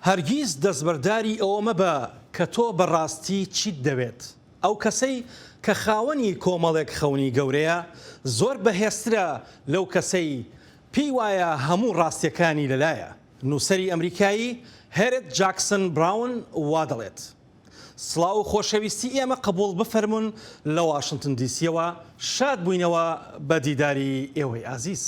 هەرگیز دەستبەرداری ئەوە مەبە کە تۆ بە ڕاستی چیت دەوێت. ئەو کەسەی کە خاوەنی کۆمەڵێک خەونی گەورەیە، زۆر بەهێزترە لەو کەسەی پێی وایە هەموو ڕاستیەکانی لەلایە. نووسەری ئەمریکایی هێرت جاکسن براون وا دەڵێت. سڵاو و خۆشەویستی ئێمە قبوڵ بفەرموون لە واشنتن دیسیەوە شاد بووینەوە بە دیداری ئێوەی ئازیز.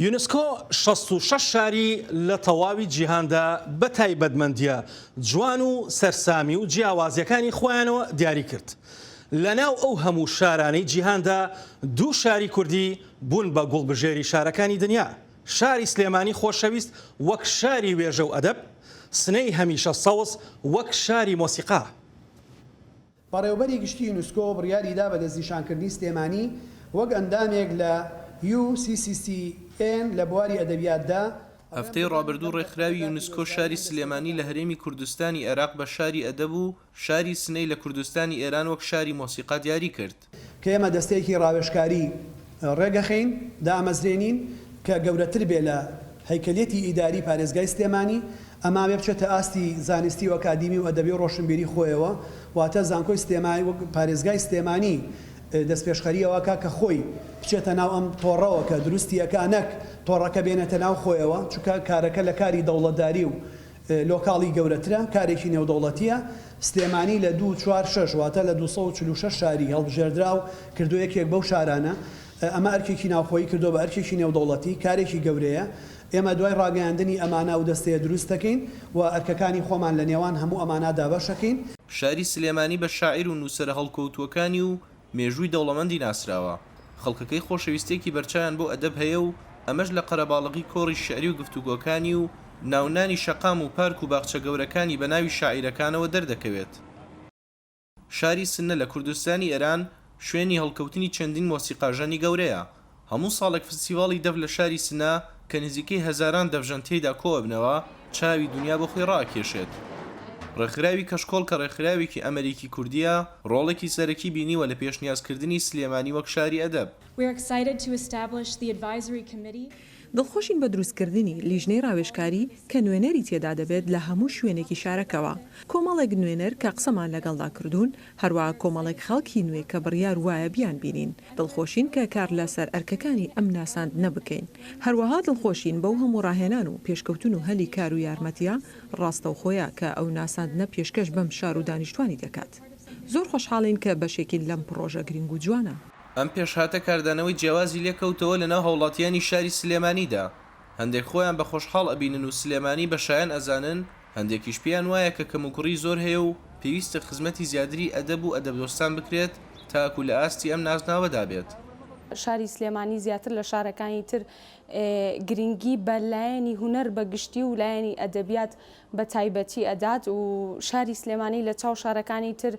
یونسکۆ 66 شاری لە تەواوی جیهاندا بە تایبەتمەندییە جوان و سەرسامی و جیاوازییەکانی خۆیانەوە دیاری کرد. لەناو ئەو هەموو شارانەی جیهاندا دوو شاری کوردی بوون بە گوڵبژێری شارەکانی دنیا، شاری سلێمانی خۆشەویست وەک شاری وێژە و ئەدەب، سنەی هەمیشە سەوز وەک شاری مۆسیقا. بەڕێوەبەری گشتی یونسکۆ بڕیاری دا بە دەستنیشانکردنی سلێمانی وەک ئەندامێک لە UCCCN لە بواری ئەدەبیاتدا. هەفتەی ڕابردوو ڕێکخراوی یونسکۆ شاری سلێمانی لە هەرێمی کوردستانی عێراق بە شاری ئەدەب و شاری سنەی لە کوردستانی ئێران وەک شاری مۆسیقا دیاری کرد. کە ئێمە دەستەیەکی ڕاوێژکاری ڕێکەخەین، دامەزرێنین، کە گەورەتر بێ لە هەیکەلیەتی ئیداری پارێزگای سلێمانی، ئەماوێ بچێتە ئاستی زانستی و ئەکادیمی و ئەدەبی و ڕۆشنبیری خۆیەوە، واتە زانکۆی سلێمانی وەک پارێزگای سلێمانی دەستپێشخەری ئەوە ئەکا کە خۆی بچێتە ناو ئەم تۆڕەوە کە دروستی ئەکا نەک تۆڕەکە بێنێتە ناو خۆیەوە، چونکە کارەکە لە کاری دەوڵەتداری و لۆکاڵی گەورەترە، کارێکی نێودەوڵەتییە، سلێمانی لە دوو چوار شەش واتە لە 246 شاری هەڵبژێردراو کردووە یەکێک بەو شارانە، ئەمە ئەرکێکی ناوخۆیی کردووە بە ئەرکێکی نێودەوڵەتی، کارێکی گەورەیە، ئێمە دوای ڕاگەیاندنی ئەمانە ئەو دەستەیە دروست دەکەین و ئەرکەکانی خۆمان لە نێوان هەموو ئەمانە دابەش ئەکەین. شاری سلێمانی بە شاعیر و نووسەرە هەڵکەوتووەکانی و مێژووی دەوڵەمەندی ناسراوە، خەڵکەکەی خۆشەویستییەکی بەرچاویان بۆ ئەدەب هەیە و ئەمەش لە قەرەباڵغی کۆڕی شیعری و گفتوگۆکانی و ناونانی شەقام و پارک و باخچە گەورەکانی بە ناوی شاعیرەکانەوە دەردەکەوێت. شاری سنە لە کوردستانی ئێران شوێنی هەڵکەوتنی چەندین مۆسیقاژەنی گەورەیە. هەموو ساڵێک فستیڤاڵی دەف لە شاری سنە کە نزیکەی هەزاران دەفژەن تێیدا کۆئەبنەوە، چاوی دونیا بۆ خۆی ڕائەکێشێت. ڕێکخراوی کەشکۆڵ کە ڕێکخراوێکی ئەمەریکی کوردییە، ڕۆڵێکی سەرەکی بینیوە لە پێشنیازکردنی سلێمانی وەک شاری ئەدەب. دڵخۆشین بە دروستکردنی لیژنەی ڕاوێژکاری کە نوێنەری تێدا دەبێت لە هەموو شوێنێکی شارەکەوە، کۆمەڵێک نوێنەر کە قسەمان لەگەڵدا کردوون، هەروەها کۆمەڵێک خەڵکی نوێ کە بڕیار وایە بیانبینین. دڵخۆشین کە کار لەسەر ئەرکەکانی ئەم ناساندنە بکەین. هەروەها دڵخۆشین بەو هەموو ڕاهێنان و پێشکەوتن و هەلی کار و یارمەتییە ڕاستەوخۆیە کە ئەو ناساندنە پێشکەش بەم شار و دانیشتوانی دەکات. زۆر خۆشحاڵین کە بەشێکین لەم پڕۆژە گرنگ و جوانە. ئەم پێشهاتە کاردانەوەی جیاوازی لێکەوتەوە لەناو هاوڵاتیانی شاری سلێمانیدا، هەندێک خۆیان بە خۆشحاڵ ئەبینن و سلێمانی بە شایەن ئەزانن، هەندێکیش پێیان وایە کە کەموکوڕی زۆر هەیە و پێویستە خزمەتی زیادری ئەدەب و ئەدەبدۆستان بکرێت تاکو لە ئاستی ئەم نازناوەدا بێت. شاری سلێمانی زیاتر لە شارەکانی تر گرنگی بە لایەنی هونەر بە گشتی و لایەنی ئەدەبیات بە تایبەتی ئەدات و شاری سلێمانی لە چاو شارەکانی تر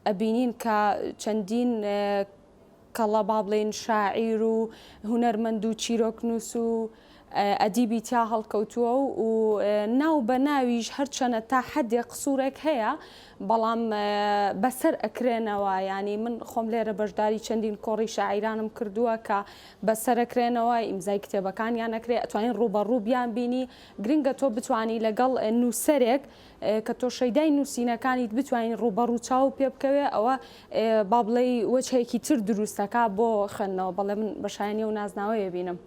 ئەبینین کە چەندین کەڵە با بڵێین شاعیر و هونەرمەند و چیرۆکنووس و ئەدیبی تیا هەڵکەوتووە و ناو بە ناویش هەرچەنە تا حەدێ قسوورێک هەیە بەڵام بەسەر ئەکرێنەوە یانی من خۆم لێرە بەشداری چەندین کۆڕی شاعیرانم کردووە کە بەسەرەکرێنەوە ئیمزای کتێبەکانیان ئەکرێ ئەتوانین ڕووبەڕوو بیانبینی گرنگە تۆ بتوانی لەگەڵ نووسەرێک کە تۆ شەیدای نووسینەکانیت بتوانین ڕووبەڕوو چاو پێ بکەوێ ئەوە با بڵێی وەجهێکی تر دروست ئەکا بۆ خوێندنەوە بەڵێ من بە شایەنی ئەو نازناوەیە بینم.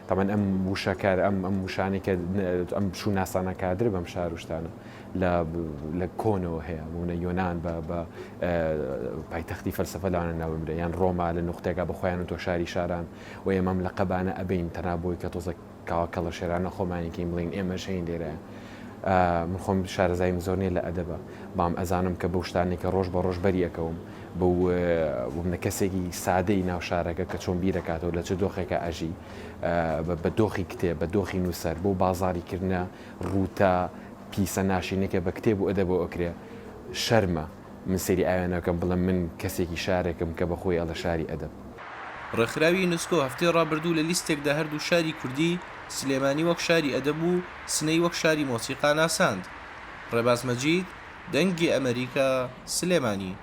تەبعەن ئەم وشە کار ئەم ئەم وشانەی کە ئەم شوناسانە کادر بەم شار و شتانە لە لە کۆنەوە هەیە بوونە یۆنان بە بە پایتەختی فەلسەفە لەوانە ناوبمرێ یان ڕۆما لە نوختێکا بە خۆیان و تۆ شاری شاران و ئێمە ئەم لەقەبانە ئەبەین تەنها بۆی کە تۆزێک کاوە کەڵەشێرانە خۆمانی کەین بڵێین ئێمەش هەین لێرە من خۆم شارەزاییم زۆر نییە لە ئەدەبە بەڵام ئەزانم کە بەو شتانەی کە ڕۆژ بە ڕۆژ بەری ئەکەوم بەو بوومنە کەسێکی سادەی ناو شارەکە کە چۆن بیرەکاتەوە لە چ دۆخێکە ئەژی بە دۆخی کتێب بە دۆخی نووسەر بۆ بازاری کردنە ڕووتە پیسە ناشینەکە بە کتێب و ئەدەبەوە ئەکرێ شەرمە من سەیری ئاوێنەکەم بڵێم من کەسێکی شارێکم کە بە خۆی ئەڵێ شاری ئەدەب. ڕێکخراوی یونسکۆ هەفتەی ڕابردوو لە لیستێکدا هەردوو شاری کوردی، سلێمانی وەک شاری ئەدەب و سنەی وەک شاری مۆسیقا ناساند. ڕێباز مەجید، دەنگی ئەمەریکا، سلێمانی.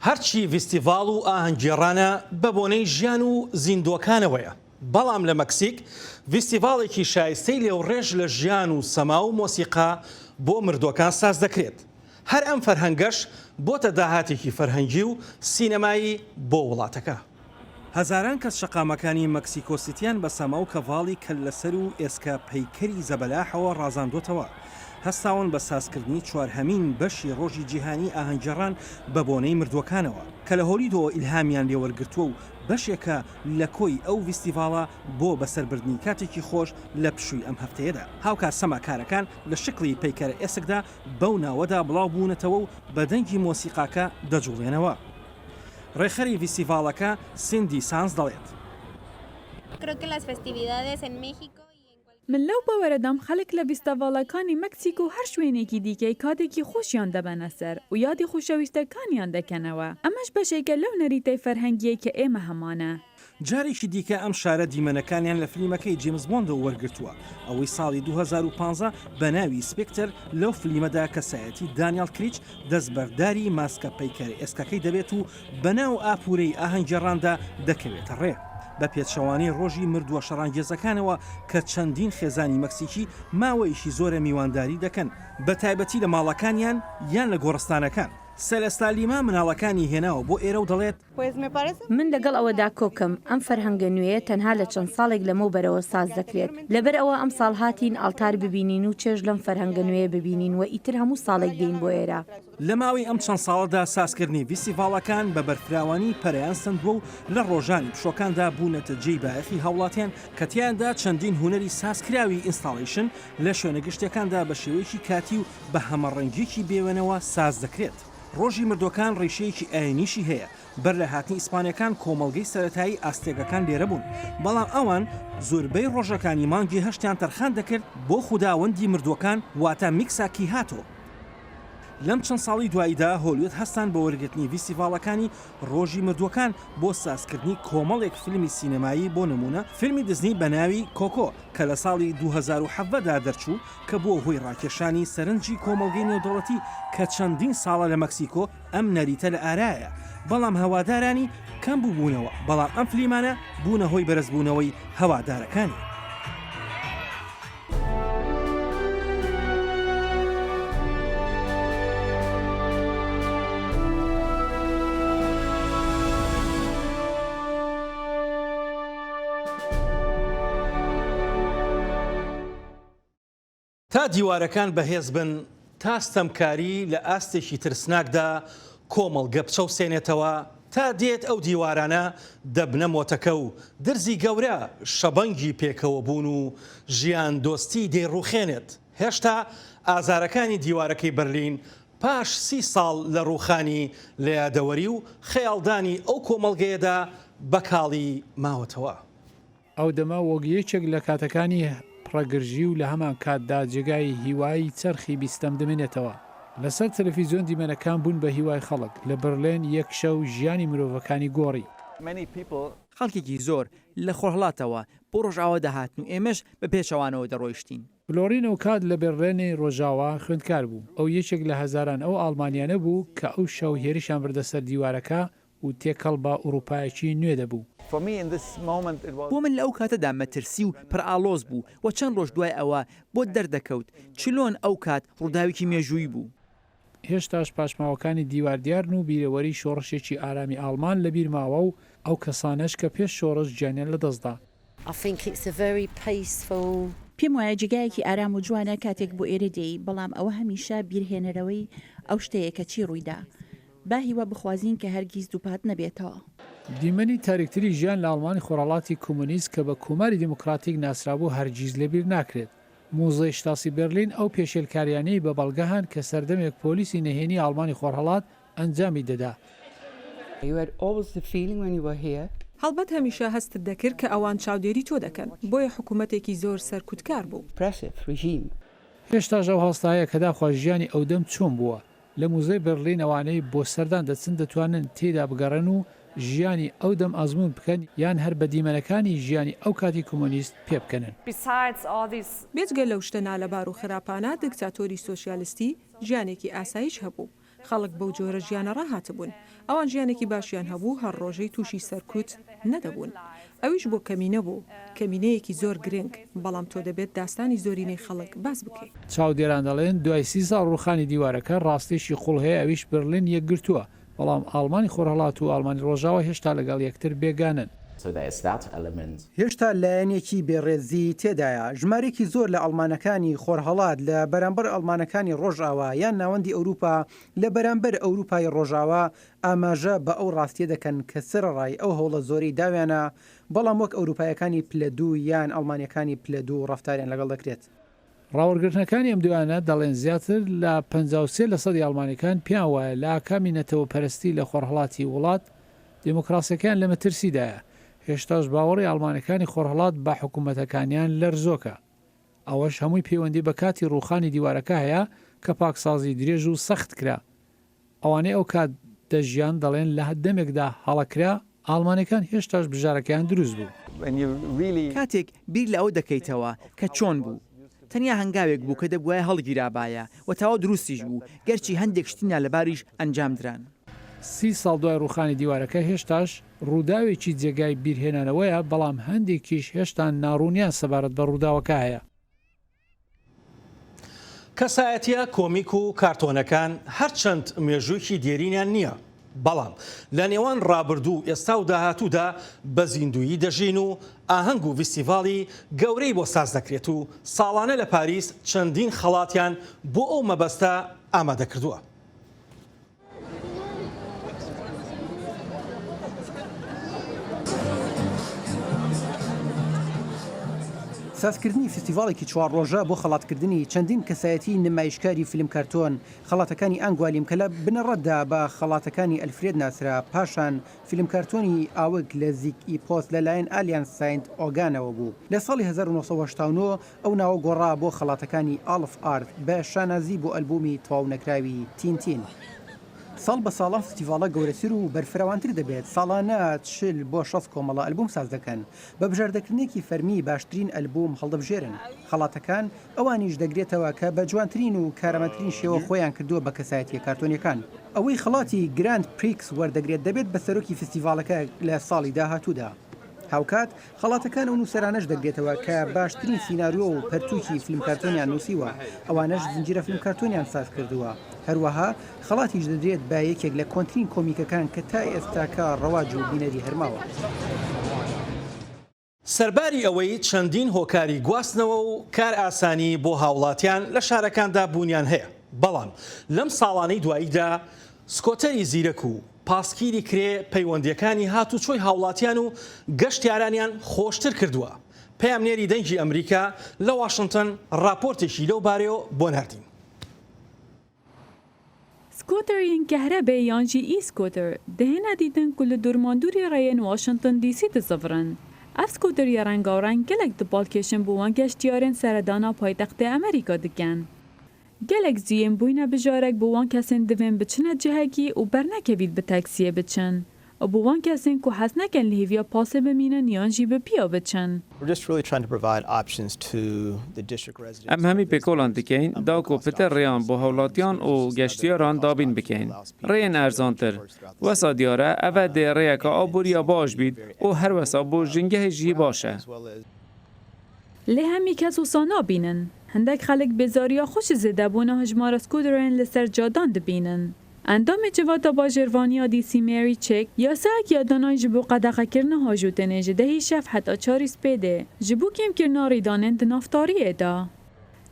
هەرچی ڤیستیڤاڵ و ئاهەنگگێڕانە بە بۆنەی ژیان و زیندووەکانەوەیە، بەڵام لە مەکسیک ڤیستیڤاڵێکی شایستەی لێوڕێژ لە ژیان و سەما و مۆسیقا بۆ مردووەکان ساز دەکرێت. هەر ئەم فەرهەنگەش بۆتە داهاتێکی فەرهەنگی و سینەمایی بۆ وڵاتەکە. هەزاران کەس شەقامەکانی مەکسیکۆ سیتیان بە سەما و کەڤاڵی کەللەسەر و ئێسکە پەیکەری زەبەلاحەوە ڕازاندۆتەوە، هەستاون بە سازکردنی چوارهەمین بەشی ڕۆژی جیهانی ئاهەنگگێڕان بە بۆنەی مردووەکانەوە، کە لە هۆلیدۆوە ئیلهامیان لێوەرگرتووە و بەشێکە لە کۆی ئەو ڤیستیڤاڵە بۆ بەسەربردنی کاتێکی خۆش لە پشووی ئەم هەفتەیەدا. هاوکات سەماکارەکان لە شکڵی پەیکەرە ئێسکدا بەو ناوەدا بڵاو بوونەتەوە و بە دەنگی مۆسیقاکە دەجوڵێنەوە. ڕێکخەری ڤیستیڤاڵەکە سیندی سانز دەڵێت. من لەو باوەرەدام خەلک لە ڤیستڤاڵەکانی مەکسیک و هەر شوێنێکی دیکەی کاتێکی خۆشیان دەبەنە سەر و یادی خۆشەویستەکانیان دەکەنەوە. ئەمەش بەشێکە لەو نەریتەی فەرهەنگیەی کە ئێمە هەمانە. جارێکی دیکە ئەم شارە دیمەنەکانیان لە فلیمەکەی جیمس بۆندەوە وەرگرتووە، ئەوەی ساڵی 2015 بە ناوی سپێکتەر، لەو فلیمەدا کەسایەتی دانیاڵ کریچ دەستبەرداری ماسکە پەیکەرە ئێسکەکەی دەبێت و بەناو ئاپوورەی ئاهەنگگێڕاندا دەکەوێتە ڕێ. بە پێچەوانەی ڕۆژی مردووە شەڕانگێزەکانەوە کە چەندین خێزانی مەکسیکی ماوەیەکی زۆرە میوانداری دەکەن، بە تایبەتی لە ماڵەکانیان یان لە گۆڕستانەکان. سێلێستا لیما مناڵەکانی هێناوە بۆ ئێرە و دەڵێت، من لەگەڵ ئەوەدا کۆکم، ئەم فەرهەنگە نوێیە تەنها لە چەند ساڵێک لەمەوبەرەوە ساز دەکرێت. لەبەر ئەوە ئەمساڵ هاتین ئاڵتار ببینین و چێژ لەم فەرهەنگە نوێیە ببینین و ئیتر هەموو ساڵێک دێین بۆ ئێرە. لە ماوەی ئەم چەند ساڵەدا سازکردنی ڤیستیڤاڵەکان بە بەرفراوانی پەرەیان سەندووە و لە ڕۆژانی پشووەکاندا بوونەتە جێی بایەخی هاوڵاتیان کە تیایاندا چەندین هونەری سازکراوی installation لە شوێنە گشتیەکاندا بە شێوەیەکی کاتی و بە هەمەڕەنگییەکی بێوێنەوە ساز دەکرێت. ڕۆژی مردووەکان ڕیشەیەکی ئایینیشی هەیە، بەر لە هاتنی ئیسپانیەکان کۆمەڵگەی سەرەتایی ئاستێکەکان لێرە بوون، بەڵام ئەوان زۆربەی ڕۆژەکانی مانگی هەشتیان تەرخان دەکرد بۆ خوداوەندی مردووەکان واتە میکساکیهاتۆ. لەم چەند ساڵەی دواییدا هۆلیۆد هەستان بە وەرگرتنی ڤیستیڤاڵەکانی ڕۆژی مردووەکان بۆ سازکردنی کۆمەڵێک فیلمی سینەمایی بۆ نموونە فیلمی دزنی بە ناوی کۆکۆ کە لە ساڵی 2017 دا دەرچوو کە بووە هۆی ڕاکێشانی سەرنجی کۆمەڵگەی نێودەوڵەتی کە چەندین ساڵە لە مەکسیکۆ ئەم نەریتە لە ئارایە بەڵام هەوادارانی کەم بووبوونەوە بەڵام ئەم فلیمانە بوونە هۆی بەرزبوونەوەی هەوادارەکانی. تا دیوارەکان بەهێز بن، تا ستەمکاری لە ئاستێکی ترسناکدا کۆمەڵگە بچەوسێنێتەوە، تا دێت ئەو دیوارانە دەبنە مۆتەکە و درزی گەورە شەبەنگی پێکەوەبوون و ژیاندۆستی دەیڕووخێنێت. هێشتا ئازارەکانی دیوارەکەی بەرلین پاش سی ساڵ لە ڕووخانی لە یادەوەری و خەیاڵدانی ئەو کۆمەڵگەیەدا بە کاڵی ماوەتەوە. ئەو دەمە وەک یەکێک لە کاتەکانی پڕەگرژی و لە هەمانکاتدا جێگای هیوای چەرخی بیستەم دەمێنێتەوە. لەسەر تەلەفیزیۆن دیمەنەکان بوون بە هیوای خەڵک، لە بڕلێن یەک شەو ژیانی مرۆڤەکانی گۆڕی. خەڵکێکی زۆر لە خۆرهەڵاتەوە بۆ ڕۆژئاوا دەهاتن و ئێمەش بە پێچەوانەوە دەڕۆیشتین. فلۆرین ئەوکات لە بێرلێنی ڕۆژاوا خوێندکار بوو. ئەو یەکێک لە هەزاران ئەو ئاڵمانیانە بوو کە ئەو شەو هێرشیان بردە سەر دیوارەکە و تێکەڵ بە ئوڕووپایەکی نوێ دەبوو. بۆ من لە ئەو کاتەدا مەترسی و پڕئاڵۆز بوو و چەند ڕۆژ دوای ئەوە بۆت دەردەکەوت چلۆن ئەو کات ڕووداوێکی مێژوویی بوو. هێشتاش پاشماوەکانی دیوار دیارن و بیرەوەری شۆڕشێکی ئارامی ئاڵمان لە بیر ماوە و ئەو کەسانەش کە پێش شۆڕش گیانیان لە دەست دا. پێم وایە جێگایەکی ئارام و جوانە کاتێک بۆ ئێرە دێی، بەڵام ئەوە هەمیشە بیرهێنەرەوەی ئەو شتەیە کە چی ڕوویدا. با هیوا بخوازین کە هەرگیز دووپات نەبێتەوە. دیمەنی تاریکتری ژیان لە ئاڵمانی خۆرهەڵاتی کۆمۆنیست کە بە کۆماری دیموکراتیک ناسرابوو هەرگیز لەبیر ناکرێت. موزەی شتاسی بێرلین ئەو پێشێلکاریانەی بە بەڵگە هەن کە سەردەمێک پۆلیسی نەهێنی ئاڵمانی خۆرهەڵات ئەنجامی دەدا. هەڵبەت هەمیشە هەستت دەکرد کە ئەوان چاودێری تۆ دەکەن، بۆیە حکوومەتێکی زۆر سەرکوتکار بوو. هێشتاش ئەو هەستە هەیە کە داخوا ژیانی ئەودەم چۆن بووە. لە موزەی بەرلین ئەوانەی بۆ سەردان دەچن دەتوانن تێیدا بگەڕێن و ژیانی ئەو دەم ئەزموون بکەن یان هەر بە دیمەنەکانی ژیانی ئەو کاتی کۆمۆنیست پێبکەنن. بێجگە لەو شتە نالەبار و خراپانە، دکتاتۆری سۆسیالستی ژیانێکی ئاساییش هەبوو. خەڵک بەو جۆرە ژیانە ڕاهاتبوون. ئەوان ژیانێکی باشیان هەبوو، هەر ڕۆژەی تووشی سەرکوت نەدەبوون. ئەویش بۆ کەمینە بوو. کەمینەیەکی زۆر گرنگ. بەڵام تۆ دەبێت داستانی زۆرینەی خەڵک باس بکەی. چاودێران دەڵێن دوای سی ساڵ ڕووخانی دیوارەکە، ڕاستییەکی قووڵ هەیە ئەویش بەرلین یەکگرتووە، بەڵام ئاڵمانی خۆرهەڵات و ئاڵمانی ڕۆژاوا هێشتا لەگەڵ یەکتر بێگانەن. هێشتا لایەنێکی بێڕێزی تێدایە. ژمارەیەکی زۆر لە ئەڵمانەکانی خۆرهەڵات لە بەرامبەر ئەڵمانەکانی ڕۆژئاوا یان ناوەندی ئەوروپا لە بەرامبەر ئەوروپای ڕۆژئاوا ئاماژە بە ئەو ڕاستیە دەکەن کە سەرەڕای ئەو هەوڵە زۆرەی داویانە بەڵام وەک ئەوروپایەکانی پلە دوو یان ئەڵمانیەکانی پلە دوو ڕەفتاریان لەگەڵ دەکرێت. ڕاوەرگرتنەکانی ئەم دوایانە دەڵێن زیاتر لە 53 لەسەدی ئەڵمانیەکان پێیان وایە لە ئاکامی نەتەوەپەرستی لە خۆرهەڵاتی وڵات دێمۆکراسیەکەیان لە مەترسیدایە، هێشتاش باوەڕی ئەڵمانەکانی خۆرهەڵات بە حکومەتەکانیان لەرزۆکە. ئەوەش هەمووی پەیوەندی بە کاتی ڕووخانی دیوارەکە هەیە کە پاکسازی درێژ و سەخت کرا. ئەوانەی ئەو کات دەژیان دەڵێن لە دەمێکدا هەڵە کرا، ئاڵمانەکان هێشتاش بژارەکەیان دروست بوو. کاتێک بیر لە ئەوە دەکەیتەوە کە چۆن بوو، تەنیا هەنگاوێک بوو کە دەبوایە هەڵگیرابایە و تەواو دروستیش بوو، گەرچی هەندێک شتی نالەباریش ئەنجامدران. سی ساڵ دوای ڕووخانی دیوارەکە هێشتاش ڕووداوێکی جێگای بیرهێنانەوەیە، بەڵام هەندێکیش هێشتا ناڕوونیان سەبارەت بە ڕووداوەکە هەیە. کەسایەتییە کۆمیک و کارتۆنەکان هەرچەند مێژوویەکی دێرینیان نییە، بەڵام لە نێوان ڕابردوو و ئێستا و داهاتوودا بە زیندوویی دەژین و ئاهەنگ و ڤیستیڤاڵی گەورەی بۆ ساز دەکرێت و ساڵانە لە پاریس چەندین خەڵاتیان بۆ ئەو مەبەستە ئامادە کردووە. سازکردنی فیستیڤاڵێکی چوار ڕۆژە بۆ خەڵاتکردنی چەندین کەسایەتیی نمایشکاری فیلم کارتۆن، خەڵاتەکانی ئانگوالیم کە لە بنەڕەتدا بە خەڵاتەکانی ئەلفرێد ناسرا، پاشان فیلم کارتۆنی ئاوک لە زیک ئی پۆست لەلایەن ئالیان ساینت ئۆگانەوە بوو. لە ساڵی 1989 ئەو ناوە گۆڕا بۆ خەڵاتەکانی ئاڵف ئارت بە شانازی بۆ ئەلبوومی تەواونەکراوی تینتین. ساڵ بە ساڵ ئەم فستیڤاڵە گەورەتر و بەرفراوانتر دەبێت، ساڵانە 40 بۆ 60 کۆمەڵە ئەلبووم ساز دەکەن، بە بژاردەکردنێکی فەرمی باشترین ئەلبووم هەڵدەبژێرن. خەڵاتەکان ئەوانیش دەگرێتەوە کە بە جوانترین و کارامەترین شێوە خۆیان کردووە بە کەسایەتییە کارتۆنییەکان. ئەوەی خەڵاتی گراند پریکس وەردەگرێت دەبێت بە سەرۆکی فستیڤاڵەکە لە ساڵی داهاتوودا. هاوکات خەڵاتەکان ئەو نووسەرانەش دەگرێتەوە کە باشترین سیناریۆ و پەرتووکی فیلم کارتۆنیان نووسیوە، ئەوانەش زنجیرە فیلم کارتۆنیان ساز کردووە. هەروەها خەڵاتیش دەدرێت بە یەکێک لە کۆنترین کۆمیکەکان کە تا ئێستاکە ڕەواج و بینەری هەر ماوە. سەرباری ئەوەی چەندین هۆکاری گواستنەوە و کارئاسانی بۆ هاوڵاتیان لە شارەکاندا بوونیان هەیە، بەڵام لەم ساڵانەی دواییدا سکۆتەری زیرەک و پاسکیلی کرێ پەیوەندییەکانی هاتوچۆی هاوڵاتیان و گەشتیارانیان خۆشتر کردووە. پەیامنێری دەنگی ئەمریکا لە واشنتن ڕاپۆرتێکی لەو بارەیەوە بۆ ناردین. سکۆتەر yên kehrebê yan jî e-scooter dihêne dîtin ku li dûrmandûrê rêyên Washington DC dizivirin. Ev scooter yê rengawreng gelek dipalkêşin bo wan geştyarên seredana paytextê Amerîka dikin. Gelek zûyên bûyne bijarek bo wan kesên divên biçine cihekî û bernekevît bi taksiyê biçin û bo wan kesên ku hez nekin li hêviya pasê bimînin yan jî bi piya biçin. Em hemî pêkolan dikeyn da ku pitir rêyan bo hewlatiyan û geştiyaran dabîn bikeyn. Rêyên erzantir. Wesa diyar e ev e dê rêyeke aborî ya baş bît û her wesa bo jîngehê jî baş e. Lê hemî kes wisa nabînin. Hindek xelk bêzariya xwe ji zêdebûna hejmara skûterên li ser cadan dibînin. Endamê Civata Bajêrvaniya DC Mary Chick, yasayek ya danay ji bo qedexekirina hajotinê ji dehî şev heta çarî spêdê ji bo kêmkirina rêdanên di nav tariyê de.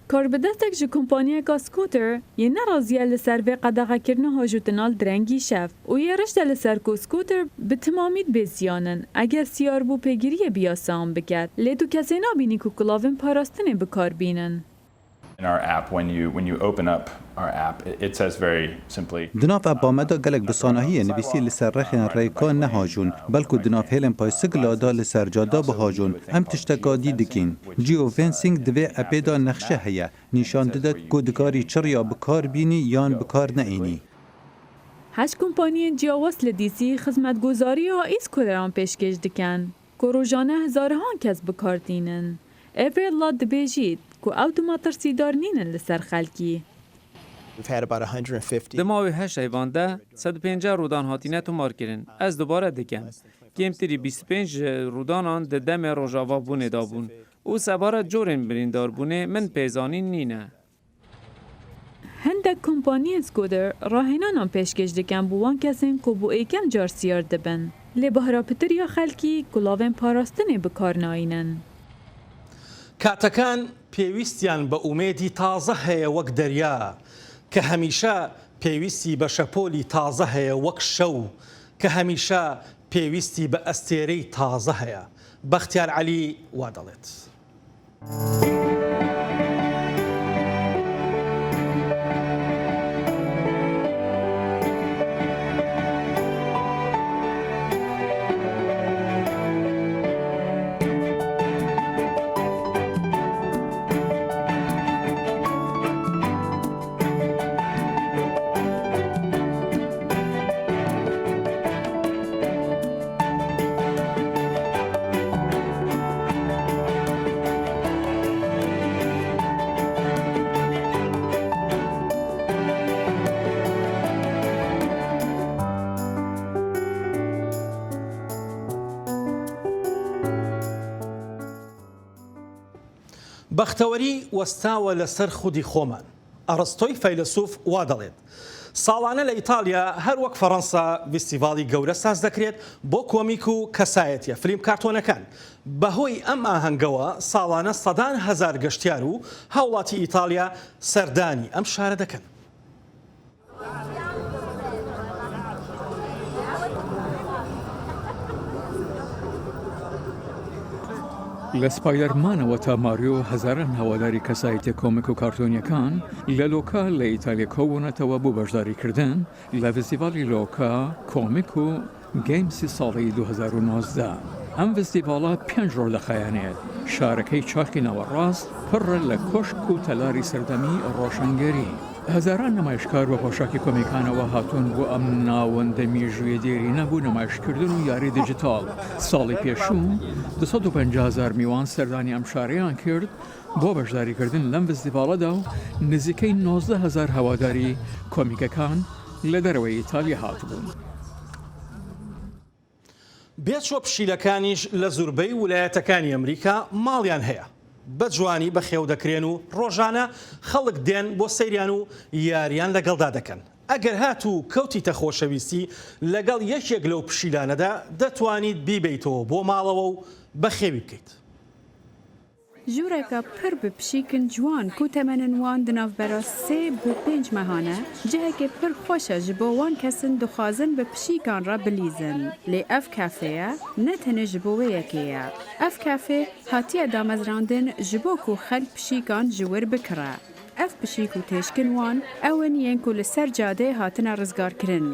Karbidestek ji kompaniyeka scooter yê neraziye li ser vê qedexekirina hajotina li direngî şev û yê rişte li ser ku scooter bi timamî dibê ziyan in eger siyar bû pêgiriyê bi yasayan biket lê tu kesê nabînî ku kulavên parastinê bi kar bînin. Di nav appa me de gelek bi sanahiyê nivîsî li ser rexên rêka nehajûn, belku di nav hêlên paysigla de li ser cada bihajûn. Em tişteka dî dikîn. Geofencing di vê appê de nexşe heye, nîşan dide ku dikarî çi riya bi kar bînî yan bi kar neînî. هەشت کۆمپانیەن جیاواز لە دیسی خزمەتگوزارییا ئی-سکۆتەران پێشکێش دکەن کو ڕۆژانە هەزارەهان کەس بکار تینن. ئێڤرێت ڵات دبێژیت کو ئەو دو مەترسیدار نینن لەسەر خەلکی. Di mawê heşt heyvan de 150 rûdan hatine tomarkirin. Ez dubare dikim. Kêmtirî 25 ji rûdanan di demê rojavabûnê de bûn û sebaret corên birîndarbûnê min pêzanîn nîne. Hindek kompaniyên scooter rahênanan pêşkêş dikin bo wan kesên ku bo yekem car siyar dibin. Lê bi herapitir ya xelkî kulavên parastinê bi kar nayînin. کاتەکان پێویستیان بە ئومێدی تازە هەیە وەک دەریا کە هەمیشە پێویستی بە شەپۆلی تازە هەیە وەک شەو کە هەمیشە پێویستی بە ئەستێرەی تازە هەیە بەختیار عەلی وا دەڵێت. بەختەوەری وەستاوە لەسەر خودی خۆمان. ئەڕستۆی فەیلەسوف وا دەڵێت. ساڵانە لە ئیتاڵیا هەر وەک فەڕەنسا ڤیستیڤاڵی گەورە ساز دەکرێت بۆ کۆمیک و کەسایەتیە فلیم کارتۆنەکان. بەهۆی ئەم ئاهەنگەوە ساڵانە سەدان هەزار گەشتیار و هاوڵاتی ئیتاڵیا سەردانی ئەم شارە دەکەن. لە سپایدەرمانەوە تا ماریۆ هەزاران هەواداری کەسایەتیە کۆمیک و کارتۆنیەکان لە لۆکا لە ئیتالیا کۆبوونەتەوە بۆ بەشداریکردن لە ڤیستیڤاڵی لۆکا کۆمیک و گەیمسی ساڵی 2019. ئەم ڤیستیڤاڵە پێنج ڕۆژ دەخایەنێت، شارەکەی چاخی ناوەڕاست پڕە لە کۆشک و تەلاری سەردەمی ڕۆشنگەری. هەزاران نمایشکار بە پۆشاکی کۆمیکانەوە هاتوون بۆ ئەم ناوەندە مێژوویە دێرینە بۆ نمایشکردن و یاری دیجیتاڵ. ساڵی پێشوو 250 هەزار میوان سەردانی ئەم شارەیان کرد بۆ بەشداریکردن لەم ڤیستیڤاڵەدا و نزیکەی 19 هەزار هەواداری کۆمیکەکان لە دەرەوەی ئیتالیا هاتبوون. بێچوە پشیلەکانیش لە زوربەی ولایەتەکانی ئەمریکا ماڵیان هەیە، بە جوانی بەخێو دەکرێن و ڕۆژانە خەڵک دێن بۆ سەیریان و یاریان لەگەڵدا دەکەن. ئەگەر هاتوو کەوتیتە خۆشەویستی لەگەڵ یەکێک لەو پشیلانەدا دەتوانیت بیبەیتەوە بۆ ماڵەوە و بەخێوی بکەیت. ژوورەکە پڕ bi pişîkin ciwan ku temenên wan di navbera sê bo pênc mehan e, cihekê pir xweş e ji bo wan kesin dixwazin bi pişîkan re bilîzin. Lê ev kafêye ne tenê ji bo wê yekê ye. Ev kafê hatiye damezrandin ji bo ku xelk pişîkan ji wir bikire. Ev pişîk û têşkin wan ew in yên ku li ser cadê hatine rizgarkirin.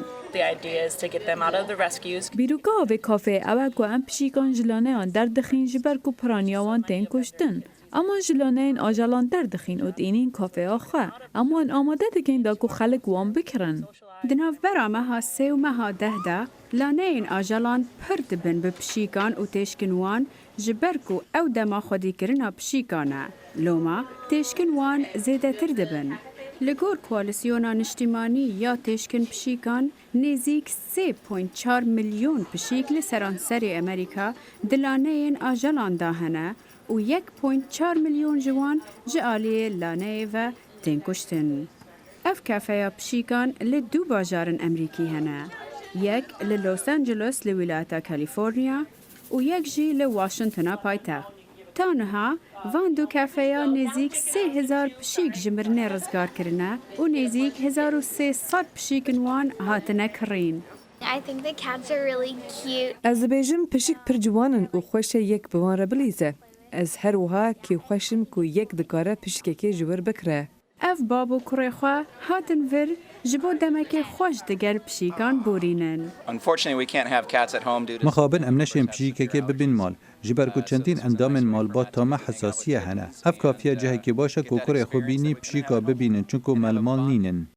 Bîroka vê kafeyê ew e ku em pişîkan ji laneyan derdixîn ji ber ku piraniya wan tên kuştin. Em wan ji laneyên ajelan derdixîn û diînîn kafeya xwe. Em wan amade dikin da ku xelk wan bikirin. Di navbera meha sê û meha deh de laneyên ajelan pir dibin bi pişîkan û têşkin wan Ji ber ku ew dema xwedîkirina pişîkan e, loma têşkin wan zêdetir dibin. Li gor Koalîsyona Niştîmanî ya Têşkin Pişîkan nêzîk 3.4 milyon pişîk li seranserê Amerîka di laneyên ajelan da hene û 1.4 milyon ji wan ji aliyê laneyê ve tên kuştin. Ev kafeya pişîkan li du bajarên Emrîkî hene, yek li Los Angeles li wîlayeta Kalîforniya û yek jî li Washingtona paytext. Ta niha van du kafeya nêzîk 3000 pişîk ji mirinê rizgar kirine û nêzîk 1300 pişîkên wan hatine kirîn. Ez dibêjim pişik pir ciwan in û xweş e yek bi wan re bilîze. Ez her wiha kêfxweş im ku yek dikare pişikekê ji wir bikire. Ev bab û kurê xwe hatin vir ji bo demekê xweş digel pişîkan borînin. Mixabin em neşên pişîkekê bibîn mal. Ji ber ku çendîn endamên malbata me hesasiyê hene. Ev kafiye cihekî baş e ku kurê xwe bînî pişîka bibînin çunku me li mal nînin.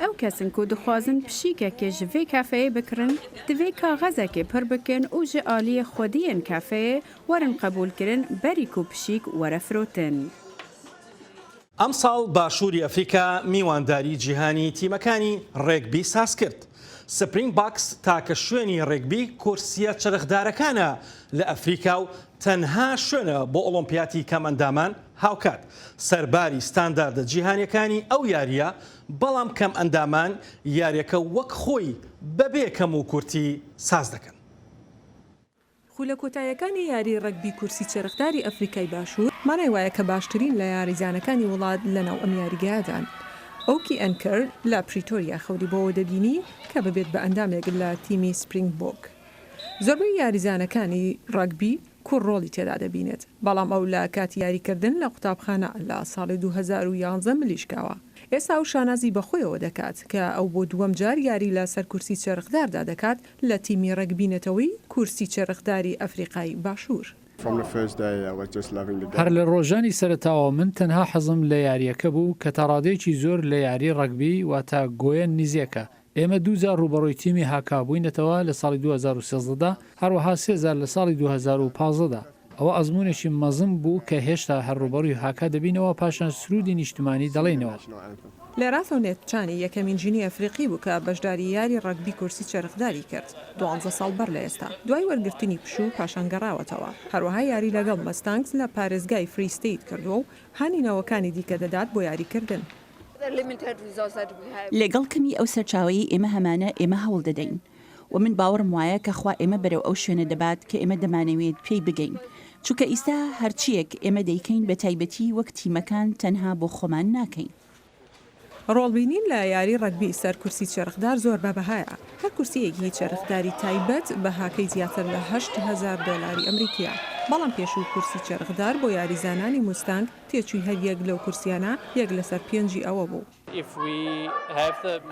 Ew kesên ku dixwazin pişîkekê ji vê kafeyê bikirin, divê kaxezekê pir bikin û ji aliyê xwediyên kafeyê werin qebûlkirin berî ku pişîk were firotin. ئەمساڵ باشووری ئەفریکا میوانداری جیهانی تیمەکانی ڕێگبی سازکرد. سپرینگ باکس تاکە شوێنی ڕێگبی کورسییە چەرخدارەکانە لە ئەفریکا و تەنها شوێنە بۆ ئۆڵۆمپیاتی کەمئەندامان هاوکات سەرباری ستانداردە جیهانیەکانی ئەو یارییە، بەڵام کەمئەندامان یاریەکە وەک خۆی بەبێ کەموکورتی سازدەکەن. خولە کۆتاییەکانی یاری ڕەگبی کورسی چەرخداری ئەفریکای باشوور، مانای وایە کە باشترین لە یاریزانەکانی وڵات لەناو ئەم یاریگایەدان. ئۆکی ئەنکەر لە پریتۆریا خەونی بەوە دەبینی کە ببێت بە ئەندامێک لە تیمی سپرینگبۆک. زۆربەی یاریزانەکانی ڕەگبی کوڕ ڕۆڵی تێدا دەبینێت، بەڵام ئەو لە کاتی یاریکردن لە قوتابخانە لە ساڵی 2011 ملی شکاوە. ئێستا ئەو شانازی بەخۆیەوە دەکات کە ئەو بۆ دووەم جار یاری لە سەر کورسی چەرخداردا دەکات لە تیمی ڕەگبی نەتەوەی کورسی چەرخداری ئەفریقای باشوور. هەر لە ڕۆژانی سەرەتاوە من تەنها حەزم لە یارییەکە بوو کە تاڕادەیەکی زۆر لە یاری ڕەگبی واتە گۆیەن نزیکە. ئێمە دووجار ڕووبەڕووی تیمی هاکا بووینەتەوە لە ساڵی 2013 دا، هەروەها سێ جار لە ساڵی 2015 دا. ئەوە ئەزموونێکی مەزن بوو کە هێشتا هەر ڕووبەڕووی هاکا دەبینەوە پاشان سروودی نیشتمانی دەڵێینەوە. لێراتۆ نێتچانی یەکەمین ژنی ئەفریقی بوو کە بەشداری یاری ڕەگبی کورسی چەرخداری کرد دوانزە ساڵ بەر لە ئێستا، دوای وەرگرتنی پشوو پاشان گەڕاوەتەوە. هەروەها یاری لەگەڵ مەستانگز لە پارێزگای فری ستەیت کردووە و هانی نەوەکانی دیکە دەدات بۆ یاریکردن. لەگەڵ کەمی ئەو سەرچاوەیەی ئێمە هەمانە ئێمە هەوڵ دەدەین و من باوەڕم وایە کە خوا ئێمە بەرەو ئەو شوێنە دەبات کە ئێمە دەمانەوێت پێی بگەین چونکە ئیستا هەرچییەک ئێمە دەیکەین بە تایبەتی وەک تیمەکان تەنها بۆ خۆمان ناکەین. ڕۆڵبینین لە یاری ڕەگبی سەر کورسی چەرخدار زۆر بە بەهایە، هەر کورسییەکی چەرخداری تایبەت بەهاکەی زیاتر لە 8000 دۆلاری ئەمریکییە، بەڵام پێشوو کورسی چەرخدار بۆ یاریزانانی موستانگ تێچووی هەر یەک لەو کورسییانە یەک لەسەر پێنجی ئەوە بوو.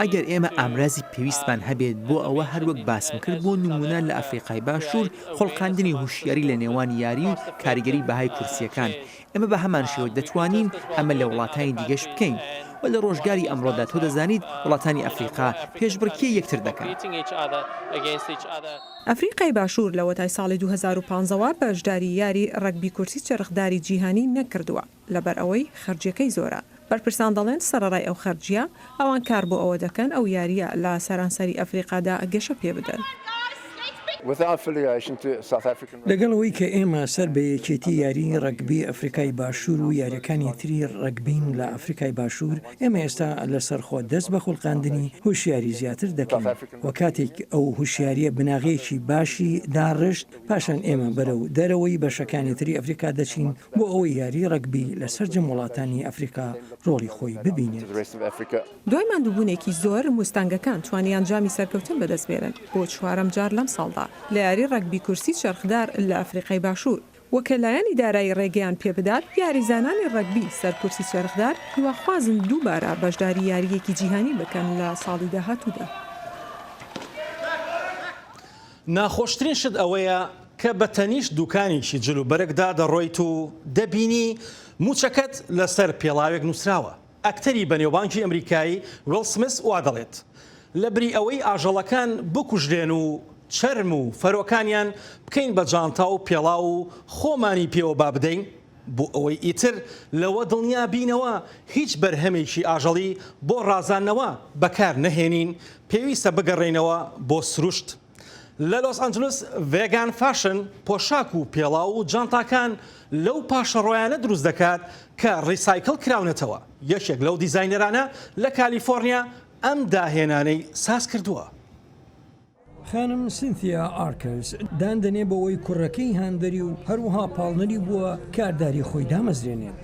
ئەگەر ئێمە ئامرازی پێویستمان هەبێت بۆ ئەوە هەروەک باسم کرد بۆ نموونە لە ئەفریقای باشوور خوڵقاندنی هوشیاری لە نێوان یاری و کاریگەری بەهای کورسییەکان ئێمە بە هەمان شێوە دەتوانین ئەمە لە وڵاتانی دیکەش بکەین و لە ڕۆژگاری ئەمڕۆدا تۆ دەزانیت وڵاتانی ئەفریقا پێشبڕکێی یەکتر دەکەن. ئەفریقای باشوور لەوەتای ساڵی 2015 وە بەشداری یاری ڕەگبی کورسی چەرخداری جیهانی نەکردووە لەبەر ئەوەی خەرجیەکەی زۆرە. بەرپرسان دەڵێن سەرەڕای ئەو خەرجیە، ئەوان کار بۆ ئەوە دەکەن ئەو یارییە لە سەرانسەری ئەفریقادا گەشە پێبدەن. لەگەڵ ئەوەی کە ئێمە سەر بە یەکێتی یاریی ڕەگبی ئەفریقای باشوور و یارییەکانی تری ڕەگبین لە ئەفریقای باشوور، ئێمە ئێستا لەسەرخۆ دەست بە خولقاندنی هۆشیاری زیاتر دەکەین و کاتێک ئەو هۆشیارییە بناغەیەکی باشی داڕشت، پاشان ئێمە بەرەو دەرەوەی بەشەکانی تری ئەفریقا دەچین بۆ ئەوەی یاری ڕەگبی لە سەرجەم وڵاتانی ئەفریقا ڕۆڵی خۆی ببینێت. دوای ماندووبوونێکی زۆر، موستانگەکان توانیان جامی سەرکەوتن بەدەستبێنن بۆ چوارەم جار لەمساڵدا لە یاری ڕەگبی کورسی چەرخدار لە ئەفریقای باشوور و کە لایەنی دارایی ڕێگەیان پێبدات، یاریزانانی ڕەگبی سەر کورسی چەرخدار هیواخوازن دووبارە بەشداری یارییەکی جیهانی بکەن لە ساڵی داهاتوودا. ناخۆشترین شت ئەوەیە کە بە تەنیشت دوکانێکی جلوبەرگدا دەڕۆیت و دەبینی مووچەکەت لەسەر پێڵاوێک نووسراوە. ئەکتەری بەنێوبانگی ئەمریکایی ویڵ سمس وا دەڵێت، لەبری ئەوەی ئاژەڵەکان بکوژرێن و چەرم و فەرۆکانیان بکەین بە جانتا و پێڵاو و خۆمانی پێوە با بدەین، بۆ ئەوەی ئیتر لەوە دڵنیا بینەوە هیچ بەرهەمێکی ئاژەڵی بۆ ڕازاندنەوە بەکار نەهێنین، پێویستە بگەڕێینەوە بۆ سروشت. لە لۆس ئەنجلس ڤێگان فاشن پۆشاک و پێڵاو و جانتاکان لەو پاشەڕۆیانە دروست دەکات کە ڕیسایکڵ کراونەتەوە، یەکێک لەو دیزاینەرانە لە کالیفۆرنیا ئەم داهێنانەی ساز کردووە. خانم سینثیا ئارکرز دان دەنێ بەوەی کوڕەکەی هاندەری و هەروەها پاڵنەری بووە کارداری خۆی دامەزرێنێت.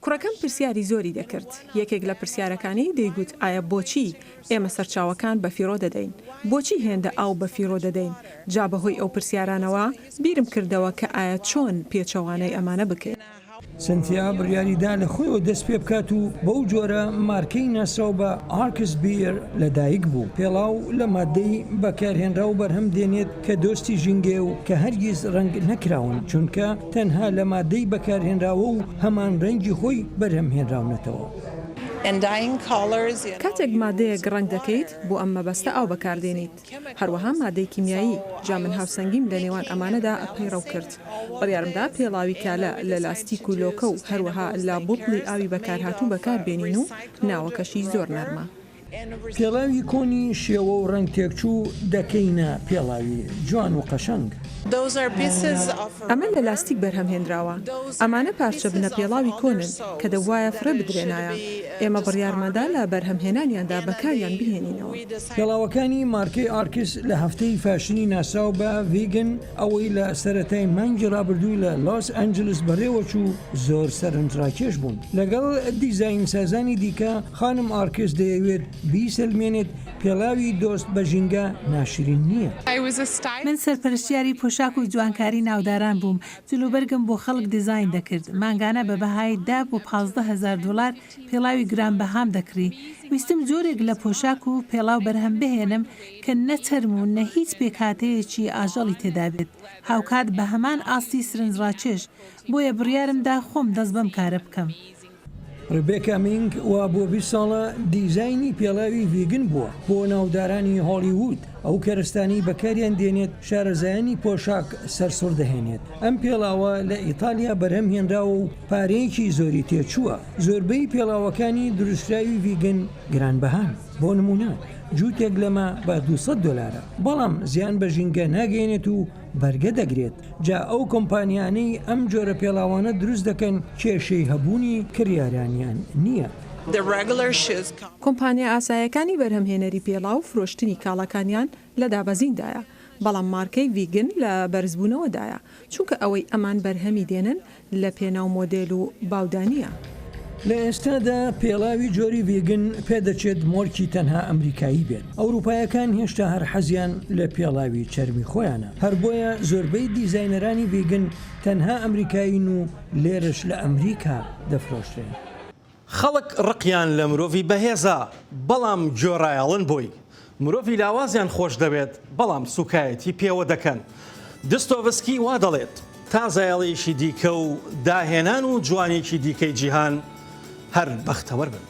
کوڕەکەم پرسیاری زۆری دەکرد، یەکێک لە پرسیارەکانی دەیگوت ئایا بۆچی ئێمە سەرچاوەکان بەفیڕۆ دەدەین؟ بۆچی هێندە ئاو بەفیڕۆ دەدەین؟ جا بەهۆی ئەو پرسیارانەوە بیرم کردەوە کە ئایا چۆن پێچەوانەی ئەمانە بکەین؟ سنتیا بڕیاری دا لە خۆیەوە دەست پێ بکات و بەو جۆرە مارکەی ناسراو بە ئارکس بیر لە دایک بوو. پێڵاو لە ماددەی بەکارهێنراو بەرهەم دێنێت کە دۆستی ژینگەیە و کە هەرگیز ڕەنگ نەکراون، چونکە تەنها لە ماددەی بەکارهێنراوە و هەمان ڕەنگی خۆی بەرهەم هێنراونەتەوە. کاتێک مادەیەک ڕەنگ دەکەیت، بۆ ئەم مەبەستە ئاو بەکاردێنیت، هەروەها مادەی کیمیایی، جا من هاوسەنگیم لە نێوان ئەمانەدا پەیڕەو کرد. بڕیارمدا پێڵاوی کالە لە لاستیک و لۆکە و هەروەها لە بوتڵی ئاوی بەکارهاتوو بەکاربێنین و ناوەکەشی زۆر نەرمە. پێڵاوی کۆنی شێوە و ڕەنگ تێکچوو دەکەینە پێڵاوی جوان و قەشەنگ. ئەمە لە لاستیک بەرهەم هێنراوە. ئەمانە پارچە بنە پێڵاوی کۆنن کە دەبوایە فڕێ بدرێنایە. ئێمە بڕیارماندا لە بەرهەمهێنانیاندا بەکاریان بهێنینەوە. پێڵاوەکانی مارکەی ئارکس لە هەفتەی فاشنی ناسراو بە ڤیگن ئەوەی لە سەرەتای مانگی ڕابردوو لە لۆس ئەنجلس بەڕێوەچوو زۆر سەرنجڕاکێش بوون. لەگەڵ دیزاینسازانی دیکە، خانم ئارکس دەیەوێت بیسەلمێنێت پێڵاوی دۆست بە ژینگە ناشرین نییە. من سەرپەرشتیاری پۆشاک و جوانکاری ناوداران بووم، جلوبەرگم بۆ خەڵک دیزاین دەکرد، مانگانە بە بەهای دە بۆ 15 هەزار دۆلار پێڵاوی گرانبەهام دەکڕی، ویستم جۆرێک لە پۆشاک و پێڵاو بەرهەم بهێنم کە نە چەرم و نە هیچ پێکهاتەیەکی ئاژەڵی تێدابێت، هاوکات بە هەمان ئاستی سرنجڕاکێش، بۆیە بڕیارمدا خۆم دەست بەم کارە بکەم. ڕیبێکا مینگ وا بۆ 20 ساڵە دیزاینی پێڵاوی ڤیگن بووە بۆ ناودارانی هۆڵیوود، ئەو کەرەستانەی بەکاریان دێنێت شارەزایانی پۆشاک سەرسوڕدەهێنێت، ئەم پێڵاوە لە ئیتالیا بەرهەم هێنراوە و پارەیەکی زۆری تێچووە، زۆربەی پێڵاوەکانی دروستکراوی ڤیگن گرانبەهان، بۆ نموونە جووتێک لەمە بە 200 دۆلارە، بەڵام زیان بە ژینگە ناگەیەنێت و بەرگە دەگرێت، جا ئەو کۆمپانیانەی ئەم جۆرە پێڵاوانە دروست دەکەن کێشەی هەبوونی کڕیارانیان نییە. کۆمپانیا ئاسایەکانی بەرهەمهێنەری پێڵاو فرۆشتنی کاڵاکانیان لە دابەزیندایە، بەڵام مارکەی ڤیگن لە بەرزبوونەوەدایە، چونکە ئەوەی ئەمان بەرهەمی دێنن لە پێناو مۆدێل و باودا نییە. لە ئێستادا پێڵاوی جۆری ڤیگن پێدەچێت مۆرکی تەنها ئەمریکایی بێت، ئەوروپایەکان هێشتا هەر حەزیان لە پێڵاوی چەرمی خۆیانە، هەر بۆیە زۆربەی دیزاینەرانی ڤیگن تەنها ئەمریکایین و لێرەش لە ئەمریکا دەفرۆشرێن. خەڵک ڕقیان لە مرۆڤی بەهێزە، بەڵام گوێڕایەڵن بۆی. مرۆڤی لاوازیان خۆش دەوێت، بەڵام سووکایەتی پێوە دەکەن. دستۆڤسکی وا دەڵێت، تا زایەڵەیەکی دیکە و داهێنان و جوانییەکی دیکەی جیهان، هەر بەختەوەر بن.